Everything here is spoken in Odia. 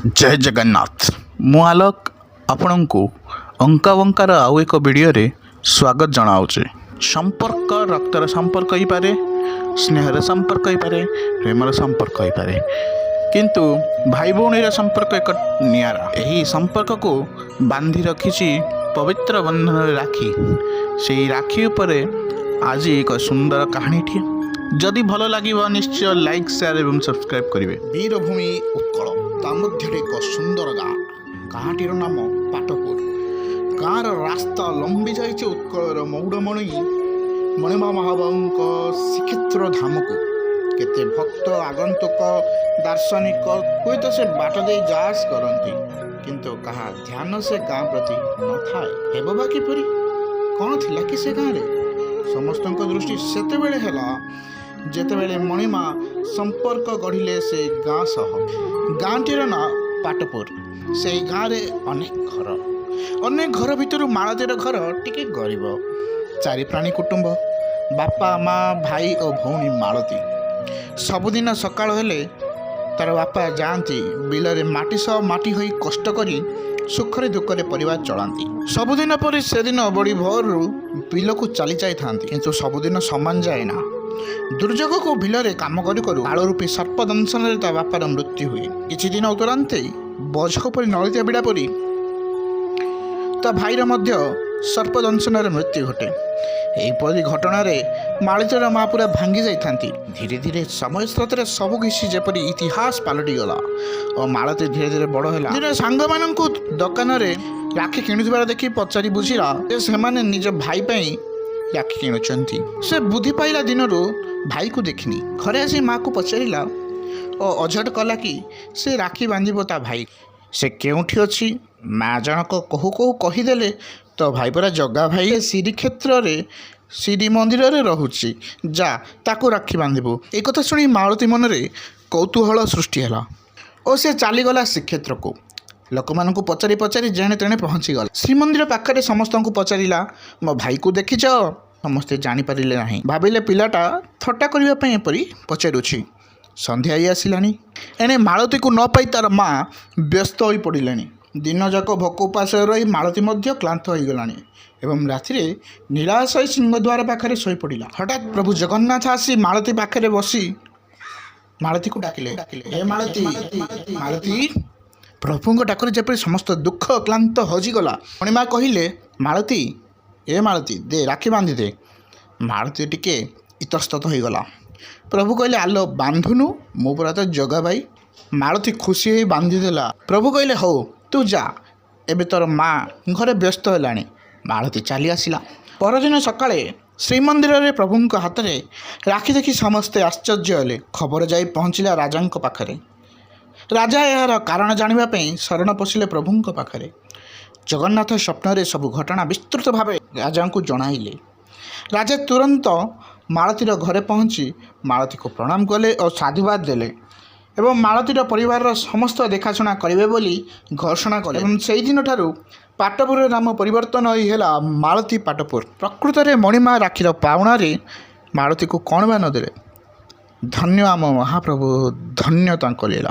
ଜୟ ଜଗନ୍ନାଥ। ମୁଁ ଆଲୋକ ଆପଣଙ୍କୁ ଅଙ୍କା ବଙ୍କାର ଆଉ ଏକ ଭିଡ଼ିଓରେ ସ୍ୱାଗତ ଜଣାଉଛି। ସମ୍ପର୍କ ରକ୍ତର ସମ୍ପର୍କ ହେଇପାରେ, ସ୍ନେହର ସମ୍ପର୍କ ହେଇପାରେ, ପ୍ରେମର ସମ୍ପର୍କ ହେଇପାରେ, କିନ୍ତୁ ଭାଇ ଭଉଣୀର ସମ୍ପର୍କ ଏକ ନିଆରା। ଏହି ସମ୍ପର୍କକୁ ବାନ୍ଧି ରଖିଛି ପବିତ୍ର ବନ୍ଧନରେ ରାକ୍ଷୀ। ସେଇ ରାକ୍ଷୀ ଉପରେ ଆଜି ଏକ ସୁନ୍ଦର କାହାଣୀଟିଏ। ଯଦି ଭଲ ଲାଗିବ, ନିଶ୍ଚୟ ଲାଇକ୍, ସେୟାର ଏବଂ ସବସ୍କ୍ରାଇବ୍ କରିବେ। ବୀରଭୂମି ଉତ୍କଳ, ତା ମଧ୍ୟରେ ଏକ ସୁନ୍ଦର ଗାଁ। ଗାଁଟିର ନାମ ପାଟପୁର। ଗାଁର ରାସ୍ତା ଲମ୍ବି ଯାଇଛି ଉତ୍କଳର ମଉଡ଼ମଣି ମଣିମା ମହାବାହୁଙ୍କ ଶ୍ରୀକ୍ଷେତ୍ର ଧାମକୁ। କେତେ ଭକ୍ତ, ଆଗନ୍ତୁକ, ଦାର୍ଶନିକ ହୁଏତ ସେ ବାଟ ଦେଇ ଯାଆସ କରନ୍ତି, କିନ୍ତୁ କାହା ଧ୍ୟାନ ସେ ଗାଁ ପ୍ରତି ନଥାଏ। ହେବ ବା କିପରି? କ'ଣ ଥିଲା କି ସେ ଗାଁରେ? ସମସ୍ତଙ୍କ ଦୃଷ୍ଟି ସେତେବେଳେ ହେଲା, ଯେତେବେଳେ ମଣିମା ସମ୍ପର୍କ ଗଢ଼ିଲେ ସେ ଗାଁ ସହ। ଗାଁଟିର ନାଁ ପାଟପୁର। ସେଇ ଗାଁରେ ଅନେକ ଘର। ଅନେକ ଘର ଭିତରୁ ମାଳତୀର ଘର ଟିକେ ଗରିବ। ଚାରି ପ୍ରାଣୀ କୁଟୁମ୍ବ, ବାପା, ମା, ଭାଇ ଓ ଭଉଣୀ ମାଳତୀ। ସବୁଦିନ ସକାଳ ହେଲେ ତାର ବାପା ଯାଆନ୍ତି ବିଲରେ। ମାଟି ସହ ମାଟି ହୋଇ କଷ୍ଟ କରି ସୁଖରେ ଦୁଃଖରେ ପରିବାର ଚଳାନ୍ତି। ସବୁଦିନ ପରି ସେଦିନ ବଡ଼ି ଭୋରରୁ ବିଲକୁ ଚାଲି ଯାଇଥାନ୍ତି। କିନ୍ତୁ ସବୁଦିନ ସମାନ ଯାଏ ନା। ଦୁର୍ଯୋଗକୁ ବିଲରେ କାମ କରୁ କରୁ କାଳରୂପୀ ସର୍ପ ଦଂଶନରେ ତା ବାପାର ମୃତ୍ୟୁ ହୁଏ। କିଛି ଦିନ ଉତ୍ତରାନ୍ତେ ବୋଝ ପରି ନଳିତା ବିଡ଼ା ପରି ତା ଭାଇର ମଧ୍ୟ ସର୍ପ ଦଂଶନରେ ମୃତ୍ୟୁ ଘଟେ। ଏହିପରି ଘଟଣାରେ ମାଳତୀର ମା ପୁରା ଭାଙ୍ଗି ଯାଇଥାନ୍ତି। ଧୀରେ ଧୀରେ ସମୟ ସ୍ରୋତରେ ସବୁ କିଛି ଯେପରି ଇତିହାସ ପାଲଟିଗଲା ଓ ମାଳତୀ ଧୀରେ ଧୀରେ ବଡ଼ ହେଲା। ଦିନେ ସାଙ୍ଗମାନଙ୍କୁ ଦୋକାନରେ ରାକ୍ଷୀ କିଣୁଥିବାର ଦେଖି ପଚାରି ବୁଝିଲା ଯେ ସେମାନେ ନିଜ ଭାଇ ପାଇଁ ରାକ୍ଷୀ କିଣୁଛନ୍ତି। ସେ ବୁଦ୍ଧି ପାଇଲା ଦିନରୁ ଭାଇକୁ ଦେଖିନି। ଘରେ ଆସି ମାଆକୁ ପଚାରିଲା ଓ ଅଝଟ କଲା କି ସେ ରାକ୍ଷୀ ବାନ୍ଧିବ ତା ଭାଇ। ସେ କେଉଁଠି ଅଛି? ମା ଜଣକ କହୁ କହୁ କହିଦେଲେ, "ତୋ ଭାଇ ପରା ଜଗା ଭାଇ ଶ୍ରୀକ୍ଷେତ୍ରରେ ଶ୍ରୀ ମନ୍ଦିରରେ ରହୁଛି। ଯା, ତାକୁ ରାକ୍ଷୀ ବାନ୍ଧିବୁ।" ଏ କଥା ଶୁଣି ମାଳତୀ ମନରେ କୌତୂହଳ ସୃଷ୍ଟି ହେଲା ଓ ସେ ଚାଲିଗଲା ଶ୍ରୀକ୍ଷେତ୍ରକୁ। ଲୋକମାନଙ୍କୁ ପଚାରି ପଚାରି ଯେଣେ ତେଣେ ପହଞ୍ଚିଗଲା। ଶ୍ରୀମନ୍ଦିର ପାଖରେ ସମସ୍ତଙ୍କୁ ପଚାରିଲା, "ମୋ ଭାଇକୁ ଦେଖିଛ?" ସମସ୍ତେ ଜାଣିପାରିଲେ ନାହିଁ। ଭାବିଲେ, ପିଲାଟା ଥଟ୍ଟା କରିବା ପାଇଁ ଏପରି ପଚାରୁଛି। ସନ୍ଧ୍ୟା ହେଇ ଆସିଲାଣି। ଏଣେ ମାଳତୀକୁ ନ ପାଇ ତାର ମା ବ୍ୟସ୍ତ ହୋଇ ପଡ଼ିଲେଣି। ଦିନଯାକ ଭୋକ ଉପାସରେ ରହି ମାଳତୀ ମଧ୍ୟ କ୍ଳାନ୍ତ ହୋଇଗଲାଣି ଏବଂ ରାତିରେ ନିରାଶ ହୋଇ ସିଂହଦ୍ୱାର ପାଖରେ ଶୋଇପଡ଼ିଲା। ହଠାତ୍ ପ୍ରଭୁ ଜଗନ୍ନାଥ ଆସି ମାଳତୀ ପାଖରେ ବସି ମାଳତୀକୁ ଡାକିଲେ, "ହେ ମାଳତୀ, ମାଳତୀ!" ପ୍ରଭୁଙ୍କ ଡାକରେ ଯେପରି ସମସ୍ତ ଦୁଃଖ କ୍ଳାନ୍ତ ହଜିଗଲା। ମଣିମା କହିଲେ, "ମାଳତୀ, ଏ ମାଳତୀ, ଦେ ରାକ୍ଷୀ ବାନ୍ଧି ଦେ।" ମାଳତୀ ଟିକେ ଇତସ୍ତତ ହୋଇଗଲା। ପ୍ରଭୁ କହିଲେ, "ଆଲୋ ବାନ୍ଧୁନୁ, ମୁଁ ପରା ତ ଜଗା ଭାଇ।" ମାଳତୀ ଖୁସି ହୋଇ ବାନ୍ଧିଦେଲା। ପ୍ରଭୁ କହିଲେ, "ହଉ, ତୁ ଯା, ଏବେ ତୋର ମା ଘରେ ବ୍ୟସ୍ତ ହେଲାଣି।" ମାଳତୀ ଚାଲି ଆସିଲା। ପରଦିନ ସକାଳେ ଶ୍ରୀମନ୍ଦିରରେ ପ୍ରଭୁଙ୍କ ହାତରେ ରାକ୍ଷୀ ଦେଖି ସମସ୍ତେ ଆଶ୍ଚର୍ଯ୍ୟ ହେଲେ। ଖବର ଯାଇ ପହଞ୍ଚିଲା ରାଜାଙ୍କ ପାଖରେ। ରାଜା ଏହାର କାରଣ ଜାଣିବା ପାଇଁ ଶରଣ ପଶିଲେ ପ୍ରଭୁଙ୍କ ପାଖରେ। ଜଗନ୍ନାଥ ସ୍ୱପ୍ନରେ ସବୁ ଘଟଣା ବିସ୍ତୃତ ଭାବେ ରାଜାଙ୍କୁ ଜଣାଇଲେ। ରାଜା ତୁରନ୍ତ ମାଳତୀର ଘରେ ପହଞ୍ଚି ମାଳତୀକୁ ପ୍ରଣାମ କଲେ ଓ ସାଧୁବାଦ ଦେଲେ ଏବଂ ମାଳତୀର ପରିବାରର ସମସ୍ତ ଦେଖାଶୁଣା କରିବେ ବୋଲି ଘୋଷଣା କଲେ। ଏବଂ ସେଇଦିନଠାରୁ ପାଟପୁରର ନାମ ପରିବର୍ତ୍ତନ ହୋଇ ହେଲା ମାଳତୀ ପାଟପୁର। ପ୍ରକୃତରେ ମଣିମା ରାକ୍ଷୀର ପାଉଣାରେ ମାଳତୀକୁ କ'ଣ ବା ନଦେଲେ? ଧନ୍ୟ ଆମ ମହାପ୍ରଭୁ, ଧନ୍ୟ ତାଙ୍କ ଲୀଳା।